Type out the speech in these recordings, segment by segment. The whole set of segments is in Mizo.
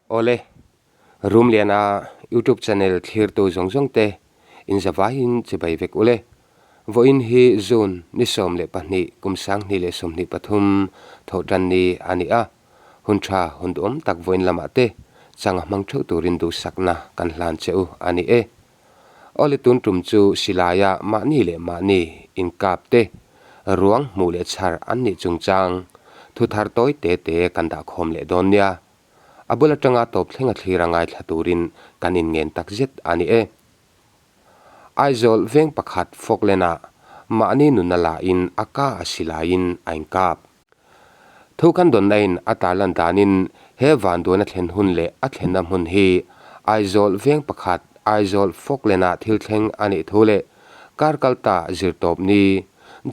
Awle, Rumliana YouTube channel thlirtu zawng zawng te inzavaiin chibai vek ule. Vawiin hi June ni 12 kum 2023 thawhtan ni a ni a, hun tha hun duhawm tak vawiin lamah te changa hmang theuh turin duhsakna kan hlan che u a ni e. Awle tun tum chu silaia mahni leh mahni inkap te ruang hmuh leh chhar an nih chungchang thu thar tawi te te kan dah khawm leh dawn nia. A bul atanga tawp thlenga thlir a ngaithla turin kan inngen tak zet a ni e. Aizawl veng pakhat Falkland-ah mahni nunna lahin a ka a silaiin a inkap. Thu kan dawnna-in a tarlan danin he vanduaina thlen hun leh a thlenna hmun hi Aizawl veng pakhat Aizawl Falkland-ah thil thleng a nih thu leh kar kalta zirtawp ni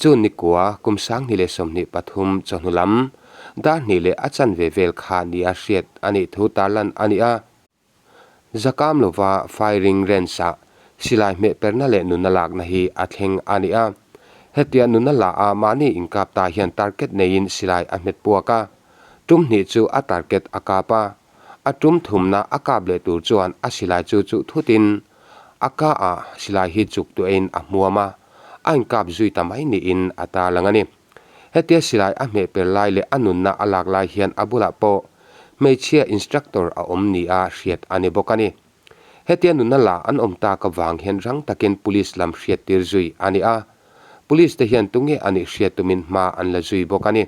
June nikua kum 2023 chawhnu lam dar hnih leh a chanve vel kha nia hriat a nih thu tarlan a ni a. Zakam lova firing range-ah silai hmeh perna leh nunna lakna hi a thleng a ni a. Hetia nunna la a mahni inkap ta hian target neiin silai a hmet puak a. Tum hnih chu a target a kap a. A tum thumna a kap leh tur chuan a silai chu chuh thutin a ka ah silai hi chuk tuahin a hmuam a, a inkap zui ta mai niin a tarlang a ni. Hetia silai a hmeh per lai leh a nunna a lak lai hian a bulah pawh hmeichhia instructor a awm nia hriat a ni bawk a ni. Hetia nunna la an awm tak avang hian rang takin police lam hriattir zui a ni a, police te hian tunge a nih hriat tumin hma an la zui bawk a ni.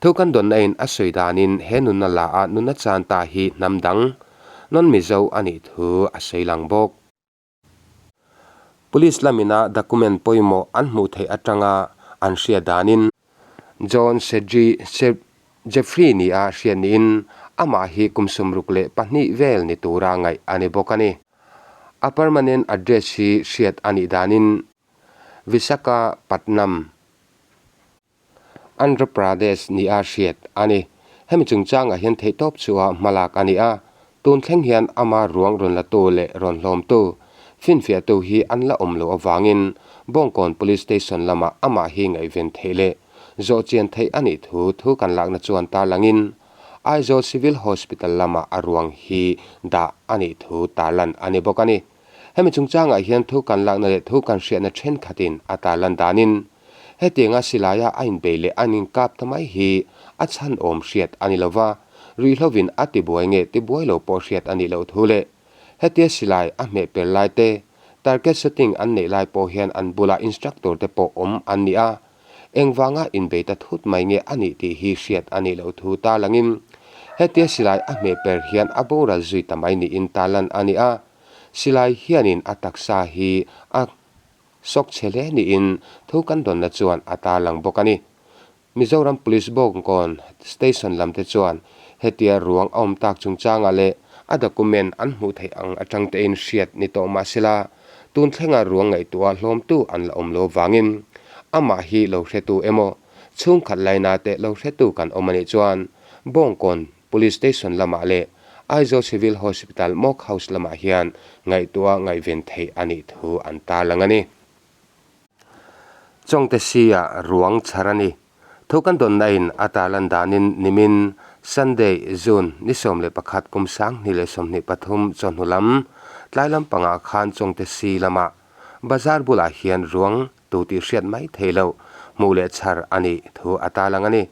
Thu kan dawnna in a sawi danin he nunna la a nunna chan ta hi hnam dang, non-Mizo a nih thu a sawi lang bawk. Police lamina document pawimawh an hmuh theih atanga an hriat danin, John Sedri Jeffrey nia hriat niin amah hi kum 62 vel ni tura ngaih a ni bawk a ni. A permanent address hi hriat a nih danin Visakhapatnam, Andhra Pradesh nia hriat a ni. Hemi chungchangah hian theihtawp chhuah hmalak a ni a, tun thleng hian ama ruang rawn latu leh rawn hlawmtu, finfiahtu hi an la awm loh avangin Bawngkawn Police Station lamah amah hi ngaihven theih leh zawhchian theih a nih thu thu kan lakna chuan tarlangin Aizawl Civil Hospital lamah a ruang hi dah a nih thu tarlan a ni bawk a ni. Hemi chungchangah hian thu kan lakna leh thu kan hriatna thenkhatin a tarlan danin Hetianga silaia a inbei leh an inkap ta mai hi a chhan awm hriat a ni lova, ruihhlovin a tibuai nge tibuai lo pawh hriat a nih loh thu leh hetia silai a hmeh per lai te, target shooting an neih lai pawh hian an bulah instructor te pawh awm an ni a, engvanga inbei ta thut mai nge a nih tih hi hriat a nih loh thu tarlangin hetia silai a hmeh per hian a boral zui ta mai niin tarlan a ni a, silai hianin a taksa hi a Sawk chhe hle niin thu kan dawnna chuan a tarlang bawk a ni. Mizoram Police Bawngkawn Station lam te chuan hetia ruang a awm tak chungchangah leh a document an hmuh theih ang atang tein hriat ni tawh mah sela tun thlenga ruang ngaihtuah hlawmtu an la awm lo vangin amah hi lo hretu emaw chhungkhat laina te lo hretu kan awm a nih chuan Bawngkawn Police Station lamah leh Aizawl Civil Hospital Morgue House lamah hian ngaihtuah ngaihven theih a nih thu an tarlang a ni. Chawngte si-ah ruang chhar a ni. Thu kan dawnna in a tarlan danin nimin Sunday, June ni 11 kum 2023 chawhnu lam tlai lam pangah khan Chawngte si lamah bazar bulah hian ruang tu tih hriat mai thei loh hmuh leh chhar a nih thu a tarlang a ni.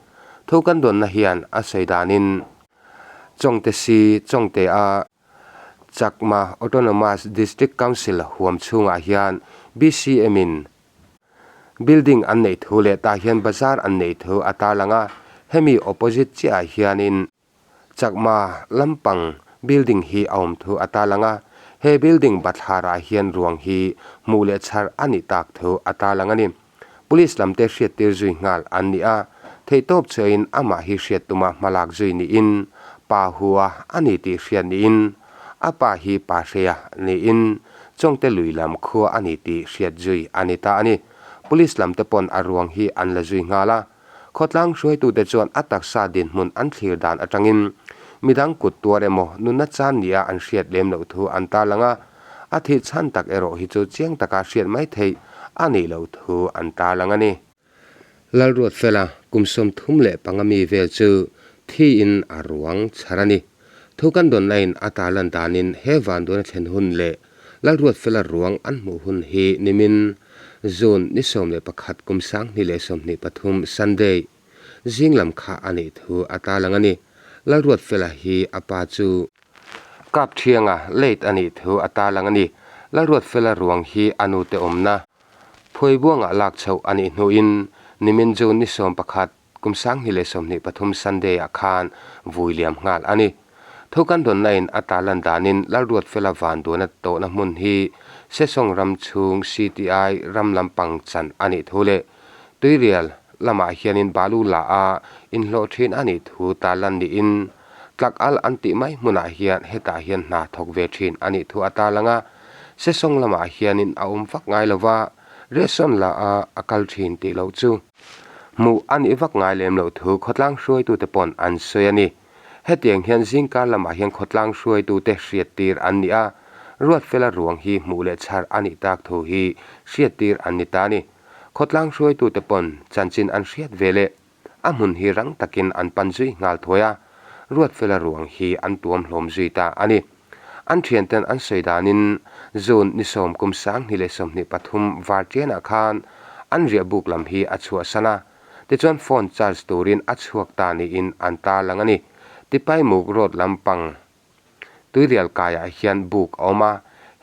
Thu kan dawnna hian a sawi danin Chawngte si Chawngte a Chakma Autonomous District Council huam chhungah hian BCM in building an neih thu leh tah hian bazar an neih thu a tarlang a, hemi opposite chiahah hianin Chakma lampang building hi a awm thu a tarlang a, he building bathlarah hian ruang hi hmuh leh chhar a nih tak thu a tarlang a ni. Police lamte hriattir zui nghal an ni a, theihtawp chhuahin amah hi hriat tuma hmalak zui niin pa hua a ni tih hriat niin a pa hi pa hreia niin Chawngte lui lam khua a ni tih hriat zui a ni ta a ni. Police lamte pawn a ruang hi an la zui nghal a. Khawtlang hruaitute chuan a taksa dinhmun an thlir dan atangin midang kut tuar emaw nunna chan nia an hriat lem loh thu an tarlang a, a thih chhan tak erawh hi chu chiang taka hriat mai theih a nih loh thu an tarlang a ni. Lalruatfela kum 35 mi vel chu thiin a ruang chhar a ni. Thu kan dawn laiin a tarlan danin he vanduaina thlen hun leh Lalruatfela ruang an hmuh hun hi nimin June ni 11 kum 2023 Sunday zing lam kha a nih thu a tarlang a ni. Lalruatfela hi a pa chu Kap thianga late a nih thu a tarlang a ni. Lalruatfela ruang hi a nute awmna Phuaibuangah lak chhoh a nih hnuin nimin June ni 11 Kum 2023 Sunday ah khan vui liam nghal a ni. Thu kan dawnna in a tarlan danin Lalruatfela vanduana tawhna hmun hi Sesawng ram chhung CTI ram lampang chan a nih thu leh Tuirial lamah hianin balu la a inhlawh thin a nih thu tarlan niin tlak al an tih mai hmunah hian hetah hian hna thawk ve thin a nih thu a tarlang a. Sesawng lamah hianin a awm vak ngai lova Resawn la a a kal thin tih loh chu. Hmuh a nih vak ngai lem loh thu khawtlang hruaitute pawn an sawi a ni. Hetiang hian zingkar lamah hian khawtlang hruaitute hriattir an ni a, Ruatfela ruang hi hmuh leh chhar a nih tak thu hi hriattir an ni ta a ni. Khawtlang hruaitute pawn chanchin an hriat ve leh a hmun hi rang takin an pan zui nghal thuai a, Ruatfela ruang hi an tuam hlawm zui ta a ni. An thianten an sawi danin June ni sawm kum 2023 vartianah khan an riah buk lam hi a chhuahsan a, tichuan phone charge turin a chhuak ta niin an tarlang a ni. Tipaimuk road lampang Tuirial kaiah hian buk a awm a,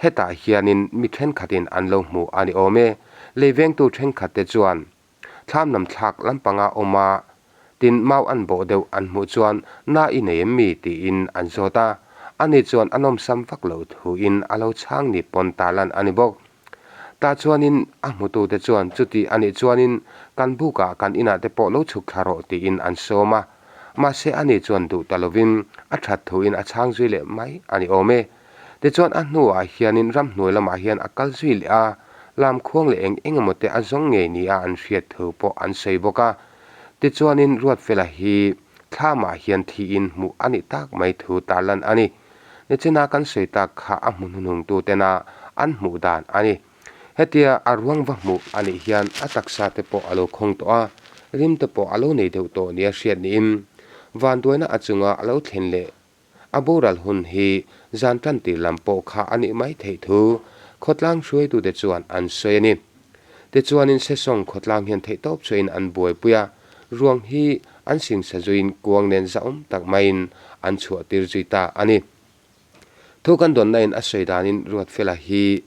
hetah hianin mi thenkhatin an lo hmu a ni awm e. Lei vengtu thenkhatte chuan Thlam lam thlak lampanga awm a, tin mau an bawh deuh an hmuh chuan na i nei em mi tiin an zawt a, ani chuan a nawmsam vak loh thuin a lo chhang ni pawn tarlan a ni bawk. Tah chuanin a hmutute chuan chuti a nih chuanin kan bukah kan inah te pawh lo chhuk thla rawh tiin an sawm a, mahse ani chuan duh ta lovin a that thuin a chhang zui leh mai a ni awm e. Tichuan a hnuah hianin ramhnuai lamah hian a kal zui leh a, lamkhuang leh eng eng emaw te a zawng ngei nia an hriat thu pawh an sawi bawk a. Tichuanin Ruatfela hi thlamah hian thiin hmuh a nih tak mai thu tarlan a ni. Nichina kan sawi tak kha a hmu hnuhnungtu tena an hmuh dan a ni. Hetia a ruang va hmuh a nih hian a taksa te pawh a lo khawng tawh a, rim te pawh a lo nei deuh tawh nia hriat niin vanduaina a chunga a lo thlen leh A boral hun hi zan tan tir lam pawh kha a nih mai theih thu khawtlang hruaitute chuan an sawi a ni. Tichuanin Sesawng khawtlang hian theihtawp chhuahin an buaipui a, ruang hi an singsa zuiin kuang nen zahawm tak maiin an chhuah tir zui ta a ni. Thu kan dawnna in a sawi danin Ruatfela hi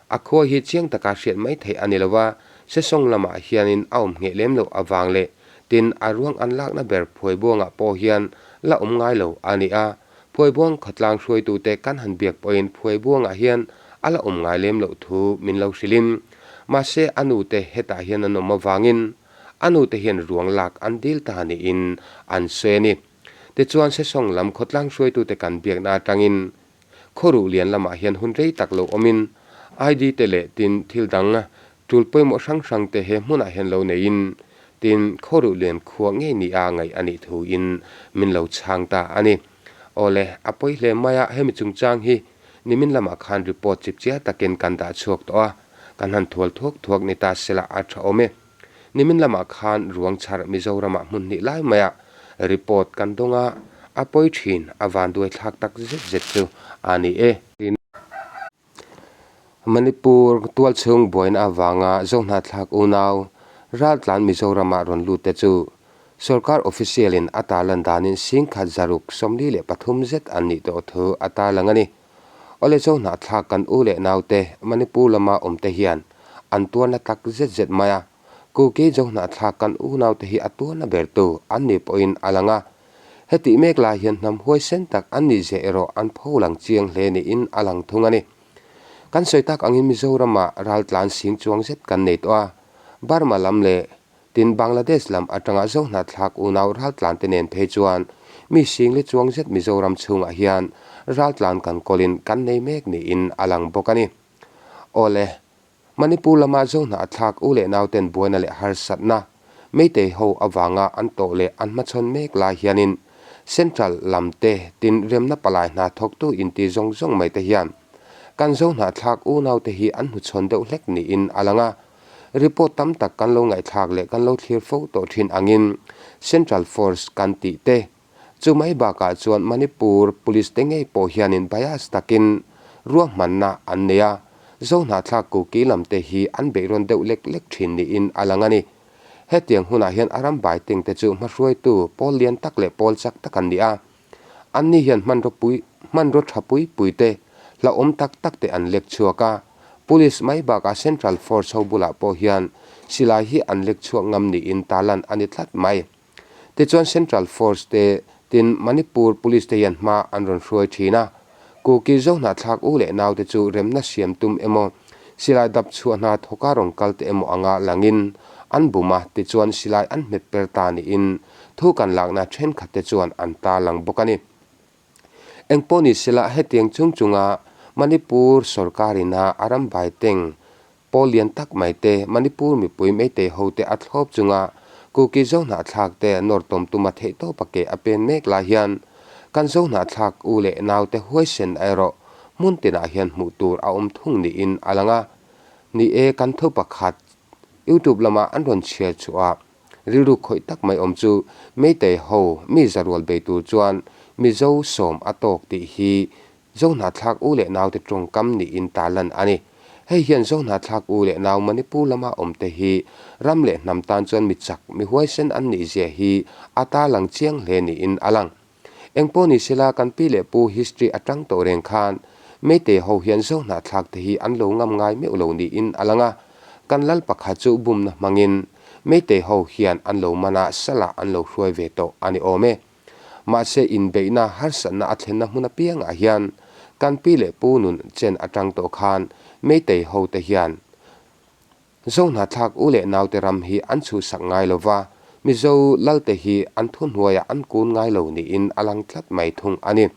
A khua hi chiang taka hriat mai theih a ni lo a, Sesawng lamah hianin a awm ngheh lem loh avang leh tin a ruang an lakna ber Phuaibuangah pawh hian la awm ngai lo a ni a. Phuaibuang khawtlang hruaitute kan han biak pawhin Phuaibuangah hian a la awm ngai lem loh thu min lo hrilhin mahse a nute hetah hian an awm avangin a nute hian ruang lak an dil ta niin an sawi a ni. Tichuan Sesawng lam khawtlang hruaitute kan biakna atangin Khawruh lian lamah hian hun rei tak lo awmin ID te leh tin thil dang tul pawimawh hrang hrang te he hmunah hian lo neiin tin khawruh lian khua ngei ni a ngaih a nih thuin min lo chhang ta a ni. Awle, a pawi hle mai a, hemi chungchang hi nimin lamah khan report chip chiar takin kan dah chhuak tawh a, kan han thual thuak thuak ni ta sela a tha awm e. Nimin lamah khan ruang chhar Mizoramah hmun hnih lai maiah report kan dawng a, a pawi thin a vanduai thlak tak zet zet chu a ni e. Manipur tualchhung buaina avanga Zohnahthlak unau raltlan Mizoramah rawn lut te chu sorkar official in a tarlan danin singkhat zaruk 43 zet an nih tawh thu a tarlang a ni. Awle Zohnahthlak kan u leh naute Manipur lama awmte hian an tuarna tak zet zet mai a, Kuki Zohnahthlak kan unaute hi a tuarna bertu an ni pawhin a lang a. Hetih mek lai hian hnam huaisen tak an nih zia erawh an pho lang chiang hle niin a lang thung a ni. Kan sawi tak angin Mizoramah raltlan sing chuang zet kan nei tawh a, Burma lam leh Tin, Bangladesh lam atanga Zohnahthlak unau raltlante nen phei chuan mi singli chuang zet Mizoram chhungah hian raltlan kan kawlin kan nei mek niin a lang bawk a ni. Awle, Manipur lama Zohnahthlak u leh nauten buaina leh harsatna Meitei ho avanga an tawh leh an hmachhawn mek lai hianin Central lam te tin remna palai hna thawktu inti zawng zawng mai te hian kan Zohnahthlak unaute hi an hnuchhawn deuh hlek niin a lang a. Report tam tak kan lo ngaihthlak leh kan lo thlir fo tawh thin angin Central Force kan tih te, Chu mai bakah chuan Manipur Police te ngei pawh hianin bias takin ruahmanna an nei a, Zohnahthlak Kuki lam te hi an beihrawn deuh lek lek thin niin a lang a ni. Hetiang hunah hian a ram baiting te chu hmahruaitu pawl lian tak leh pawl chak tak an ni a. Anni hian hmanraw pui hmanraw tha pui pui te, hlauhawm tak tak te an lek chhuak a. Police mai bakah Central Force ho bulah pawh hian silai hi an lek chhuak ngam niin tarlan a ni tlat mai. Tichuan Central Force te tin Manipur Police te hian hma an rawn hruai thin a. Kuki Zohnahthlak u leh naute chu remna siam tum emaw, silai dap chhuah hna thawka rawn kal te emaw anga langin an bum a, tichuan silai an hmet per ta niin thu kan lakna thenkhat te chuan an tarlang bawk a ni. Engpawh ni sela hetiang chung chunga Manipur sorkar ina a ram baiteng Pawl lian tak mai te, Manipur mipui Meitei hote a thlawp chunga Kuki Zohnahthlak te nawr tawm tuma theihtawpa ke a pen mek lai hian kan Zohnahthlak u leh naute huaisen erawh hmun tinah hian hmuh tur a awm thung niin a lang a. Ni e, kan thu pakhat YouTube lama an rawn chhiar chhuah rilru khawih tak mai awm chu Meitei ho mi zarual bei tur chuan Mizo sawm a tawk tih hi Zohnahthlak u leh naute tawngkam niin tarlan a ni. Hei hian Zohnahthlak u leh nau Manipur lama awmte hi ram leh hnam tan chuan mi chak, mi huaisen an nih zia hi a tarlang chiang hle niin a lang. Engpawh ni sela kan pi leh pu history atang tawh reng khan Meitei ho hian Zohnahthlak te hi an lo ngam ngai meuh lo niin a lang a. Kan lal pakhat chu bumna hmangin Meitei ho hian an lo man a, salah an lo hruai ve tawh a ni awm e. Mahse inbeihna harsatna a thlenna hmun apiangah hian kan pi leh pu nun chen atang tawh khan Meitei hote hian Zohnahthlak u leh naute ram hi an chhuhsak ngai lo va, Mizo lalte hi an thuhnuaiah an kun ngai lo niin a lang tlat mai thung a ni.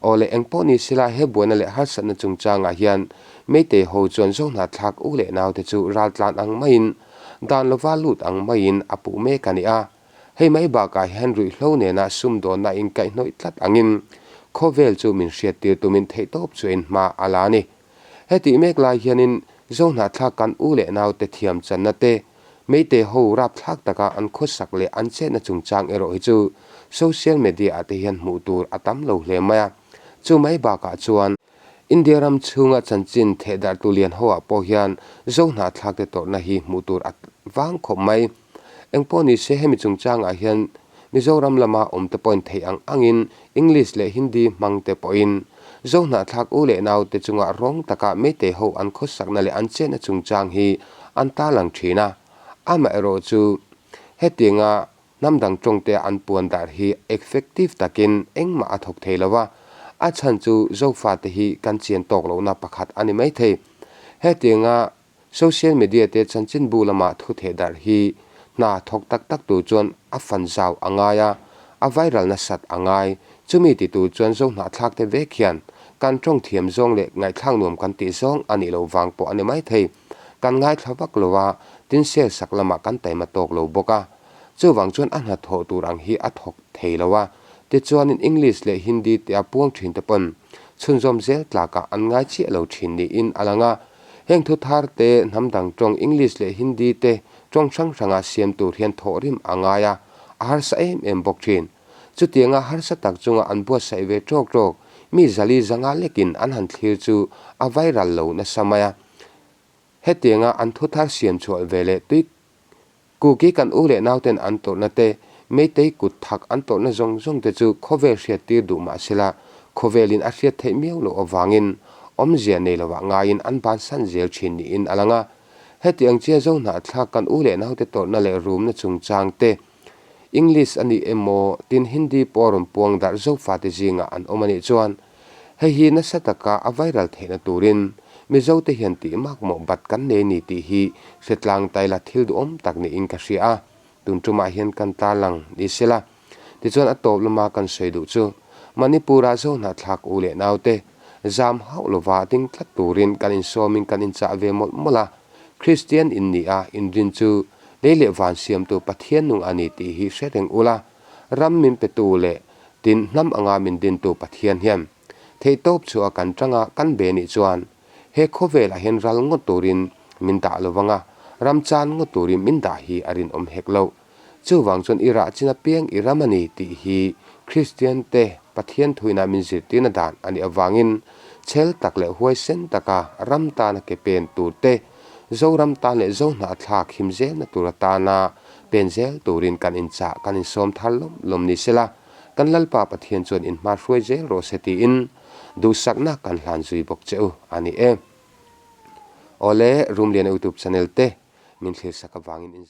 Aw le engpawh ni sela he buaina leh harsatna chungchangah hian Meitei ho chuan Zohnahthlak u leh naute chu raltlan ang maiin dan lova lut ang maiin a puh mek a ni a. Hei mai bakah hian ruihhlo nena sumdawnna inkaihhnawih tlat angin khawvel chu min hriattir tumin theihtawp chuain hma a la a ni. Hetih mek lai hianin Zohnahthlak kan u leh naute thiam channa te, Meitei ho rapthlak taka an khawsak leh an chetna chungchang erawh hi chu social media ah te hian hmuh tur a tam lo hle mai a. Chu mai bakah chuan India ram chhunga chanchin thehdarhtu lian ho ah pawh hian Zohnahthlak te tawrhna hi hmuh tur a vang khawp mai. Engpawh ni se hemi chungchangah hian Mizoram lama awmte pawhin theih ang angin English leh Hindi hmangte pawhin Zohnahthlak u leh naute chunga rawng taka Meitei ho an khawsakna leh an chenna chungchang hi an tarlang thin a. Amaherawh chu hetianga hnam dang tawngte an puan dar hi effective takin engmah a thawk thei lo a, a chhan chu Zofate hi kan chian tawk lohna pakhat a ni maithei. Hetianga Social media te chanchinbu lama thu theh darh hi hna thawk tak tak tur chuan a fan zau a ngai a, a viral nasat a ngai. Chumi ti tur chuan Zohnahthlak te vek hian kan tawng thiam zawng leh ngaihthlak nuam kan tih zawng a nih loh vang pawh a ni maithei. Kan ngaithla vak lo a, tin sel sak lamah kan taima tawk lo bawk a. Chuvang chuan a hnathawh tur ang hi a thawk thei lo a, tichuanin English leh Hindi te a puang thin te pawn chhunzawm zel tlakah an ngai chiah lo thin niin a lang a. Heng thu thar te, hnam dang tawng English leh Hindi te tawng hrang hranga siam tur hian thawhrim a ngai a, a harsa em em bawk thin. Chutianga harsa tak chunga an buatsaih ve tawk tawk, mi zali zanga lekin an han thlir chu a viral lo nasa mai a. Hetianga an thu thar siam chhuah ve leh tui Kuki kan u leh nauten an tawrhna te, Meitei kut thak an tawrhna zawng zawng te chu khawvel hriattir duh mah sela, khawvelin a hriat theih miau loh avangin awmzia nei lovah ngaiin an bansan zel thin niin a lang a. Heti ang chia Zohnahthlak kan u leh naute tawrhna leh rumna chungchang te, English a nih emaw tin Hindi pawh a rawn puang darh Zofate zingah an awm a nih chuan hei hi nasa taka a viral theihna turin Mizote hian tih makmawh bat kan nei ni tih hi hretlang taila thil duhawm tak niin ka hria a, tun tumah hian kan tarlang ni sela. Tichuan a tawp lama kan sawi duh chu Manipur-ah Zohnahthlak u leh naute zam hauh lova ding tlat turin kan insawmin kan inchah ve mawlh mawlh a, Kristian in ni a, inrin chu lei leh van siamtu Pathian nung a ni tih hi hre reng ula, ram min petu leh tin hnam anga min dintu Pathian hian theihtawp chu a kan tanga kan be nih chuan he khawvelah hian ral ngawt turin min dah lo vang a, ram chan ngawt turin min dah hi a rinawm hek lo. Chuvang chuan i rah chin apiang i ram a ni tih hi Kristian te Pathian thuina min zirtirna dan a nih avangin chhel tak leh huaisen taka ram tana ke pen tur te, Zoram tan leh Zohnahthlak him zelna tur atana pen zel turin kan inchah kan insawm thar lawm lawm ni sela, kan Lalpa Pathian chuan inhma hruai zel rawh se tiin duhsakna kan hlan zui bawk che u a ni e. Awle, Rumliana YouTube channel te min thlirsak avangin in.